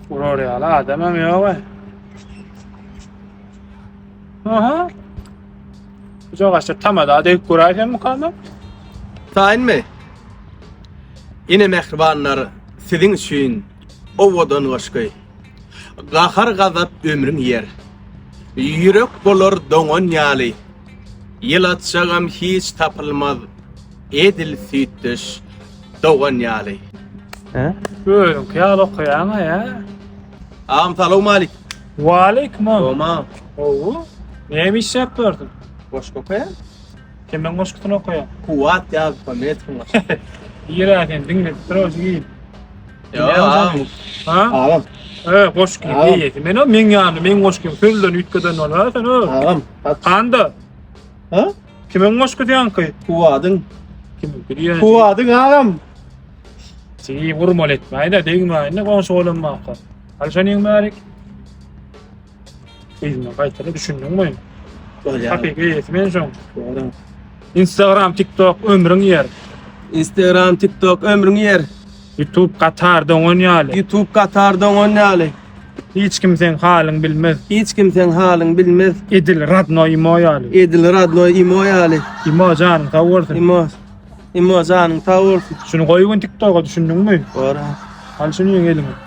Urar ýaly adamam ýok-a. Aha. Bu jogaşda tamada degip göräýsem mukama? Taýynmy? Ine mähribanlar siziň üçin owadan goşgy. Gahar gazap ömrüň ýer. Ýürek bolar doňan ýaly. Ýylatjagam hiç tapylmaz edil süýtdeş dogan ýaly. He? Özüňki ýaly okaýaň-a ýa? Agam salowmalik. Waleýkim Gowma. Gowy. Näme işläp ýörsüň? Goşgy okaýan. Kimiň goşgusyny okaýaň? Kuwwat Ýazmuhammedowyň goşgusy. Nirä sen diňledip dur o jigim. Ýok agam. Ha? Agam. E, goşgy eýesi. Men o meň ýanymda meň goşgym sözlerini üýtgeden bolma sen o. Agam. Kanda. Ha? Kimiň goşgusy ýaňky? Kuwwadyň. Kimiňki diýýän? Kuwwadyň agam. Jigim urmaly etmäýde, degmäýinde goňşy bolan baka. Al şonyň bärik. Yzyna gaýtara düşündiňmi? Bolýar. Hakyky eýesi men şoň. Dogry. Instagram, TikTok ömrüň ýer. Instagram, TikTok ömrüň ýer. YouTube Katar doňan ýaly. YouTube Katar doňan ýaly. Hiç kim seň halyň bilmez. Hiç kim seň halyň bilmez. Edil radnoý imo ýaly. Edil radnoý imo ýaly. Imo janyň sag bolsun. Imo. Imo janyň sag bolsun. Şuny goý gün TikToka düşündiňmi? Bor. Al şuny ýeň eliňe.